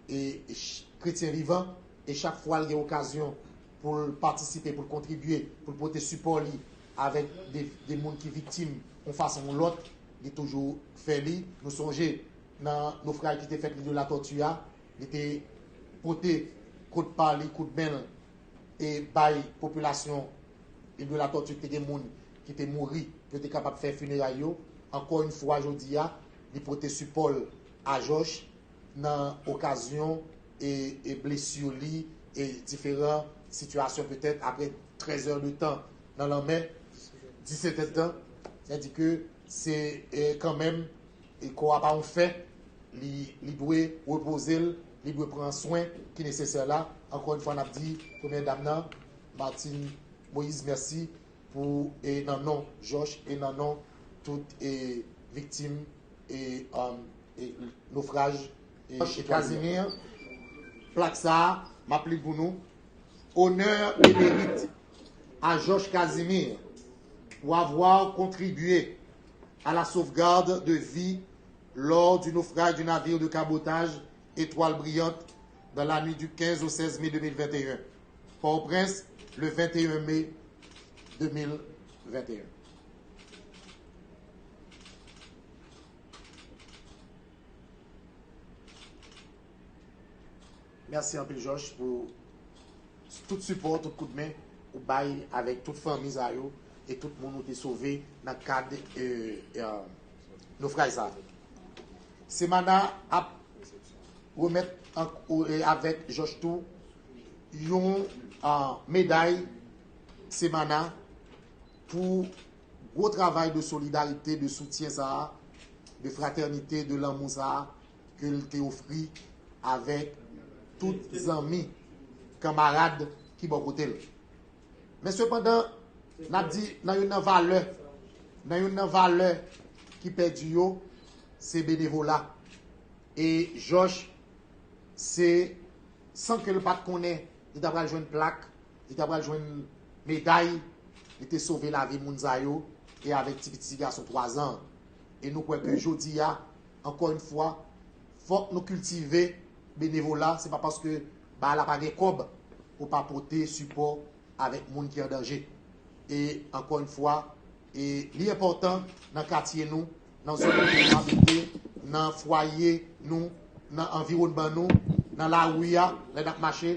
e, e ch-, kretyen vivan, e chak fwa l gen okazyon pou l patisipe, pou l kontribye, pou l pote sipò li avèk de, de moun ki viktim yon fason ou lòt, li toujou fè li. Nou sonje nan nofraj ki te fèt Île de la Tortue a, li te pote kout pa li, kout men l, e bay popilasyon Île de la Tortue ki te gen moun ki te mouri, pou yo te kapab fè fineray yo. Ankò yon fwa, jodi a, li pote sipò l a Jòj nan okazyon e, e blesi li e diferan sitiyasyon, petèt apre trèz è de tan nan lanmè, disèt è de tan, sètadi ke se, e, kanmenm, e kò a pa yon fè, li, li dwe repoze l, li dwe pran swen ki nesesè la. Ankò yon fwa, n ap di premyè dam nan, Martine Moïse, mèsi pou, e nan non Jòj e nan non tout, e viktim e, um, e nofraj, e Jòj Casimir, plak sa a, m ap li l pou nou. Honneur et mérite à Georges Casimir pour avoir contribué à la sauvegarde de vie lors du naufrage du navire de cabotage Étoile Brillante dans la nuit du quinze au seize mai deux mille vingt et un. Port-au-Prince, le vingt et un mai deux mille vingt et un. Mèsi anpil, Jòj, pou tout sipò, tout kout men ou bay avèk tout fanmi sa yo e tout moun ou te sove nan kad, e, e, nofraj sa a. Semana ap remèt an, o, e, avèk Jòj tou yon, a, meday Semana pou gwo travay de solidarite, de soutyen sa a, de fratènite, de lanmou sa a ke l te ofri avèk tout zanmi, kanmarad ki bò kote l. Men sepandan, n ap di nan youn nan valè, nan youn nan valè ki pèdi yo, se benevola. E Jòj, se san ke l pa t konnen, li ta pral jwenn plak, li ta pral jwenn meday, li te sove lavi moun sa yo, e avèk ti pitit gason twazan an. E nou kwè ke jodi a, ankò yon fwa, fòk nou kiltive benevola, se pa paske bagay la pa gen kòb pou pa pote sipò avèk moun ki an danje. E ankò yon fwa, e li enpòtan nan katye nou, nan zòn kote nou abite, nan fwaye nou, nan anviwònman nou, nan lari a, lè n ap mache,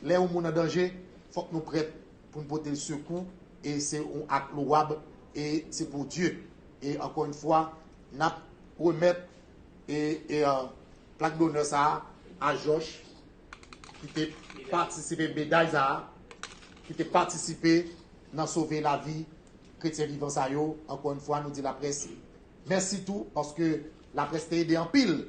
lè yon moun an danje, fòk nou prèt pou n pote l sekou, e se yon ak lowab, e se pou Dye. E ankò yon fwa, n ap remèt e, e, euh, plak donè sa a a Jòj, ki te patisipe, meday sa a, ki te patisipe nan sove lavi kretyen vivan sa yo. Ankò yon fwa, nou di laprès mèsi tou, paske laprès te ede anpil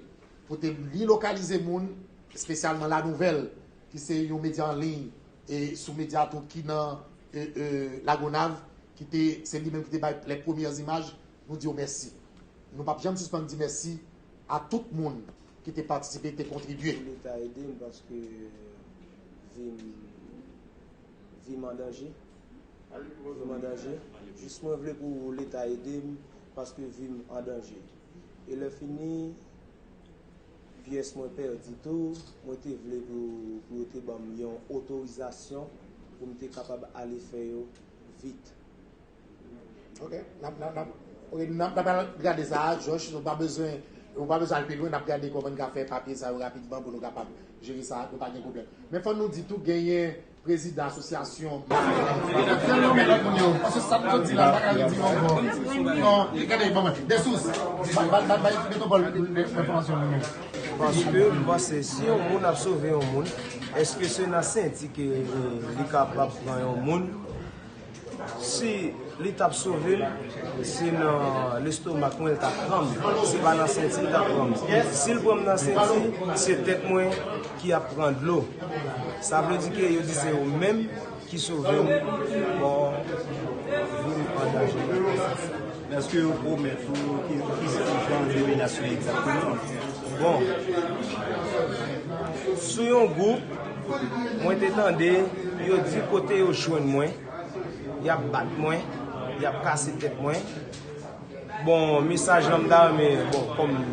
pou te li lokalize moun, espesyalman La Nouvelle, ki se yon medya an liy, e sou medya tou ki nan, e, e, Lagonav, ki te, se li menm ki te bay les premières images, nou di yo mèsi. Nou p ap janm sispann di mèsi a tout moun ki te patisipe, te kontribye. Pou Leta ede m paske vi m, vi m an danje. Vi m an danje. Jis mwen vle pou Leta ede m paske vi m an danje. E lè fini, pyès mwen pèdi tou, mwen te vle pou, pou yo te ban m yon otorizasyon pou m te kapab ale fè yo vit. Ok, n ap, n ap, n ap, ok, n ap, n ap al gade sa a, Jòj, nou pa bezwen, nou pa bezwen al pi lwen, n ap gade kòman n ka fè papye sa yo rapidman pou nou kapab jere sa, nou pa gen pwoblèm. Men fò nou di tou, genyen prezidan asosyasyon. Sèl yo men lòt moun yo, paske sa m sot di la, m pa ka redi yo ankò. Non, gade, ban mwen, Desous, bay, bay, bay, bay Metwopòl enfòmasyon nou men. Paske m panse, si yon moun ap sove yon moun, èske se nan senti ke, eh, li kapab pran yon moun? Si li t ap sove m, se nan lestomak mwen li t ap pran m. Se pa nan senti li t ap pran m. Si l pran m nan senti, se tèt mwen ki ap pran dlo. Sa vle di ke yo di se yo menm ki sove m bò vi m an danje. Èske yo pwomèt ou ki, ki jan de menas yo egzakteman? Bon, sou yon gwoup, mwen te tande yo di kote yo jwenn mwen, y ap bat mwen, y ap kase tèt mwen. Bon, mesaj lan m ta renmen, bon, kòm, m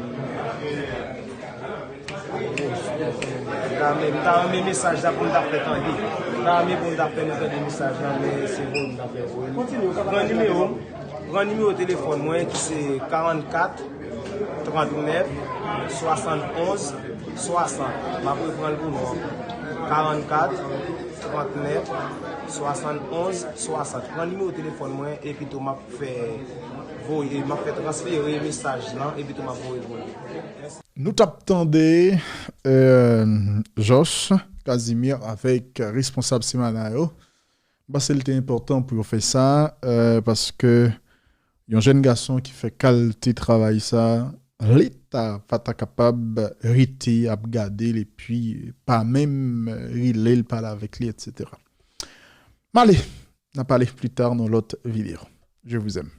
ta renmen, m ta renmen mesaj la pou m ta fè tande. M ta renmen pou m ta fè nou tande mesaj la, men se voye m ta fè voye l. Pran nimewo m, pran nimewo telefòn mwen ki se karannkat, trannèf, swasannonz, swasant. M ap reprann l pou nou ankò. Karannkat, trannèf, swasannonz, swasant. Pran nimewo telefòn mwen, epi tou m ap fè voye, m ap fè transfere mesaj lan, epi tou m ap voye l pou nou. Nou t ap tande, euh, Jos Casimir avèk responsab Simana yo. M panse l te enpòtan pou yo fè sa, euh, paske yon jèn gason ki fè kalite travay sa, Leta pa ta kapab rete ap gade l epi pa menm rele l, pale avèk li, etsetera. M ale, n a pale pli ta nan lòt videyo. Je vous aime.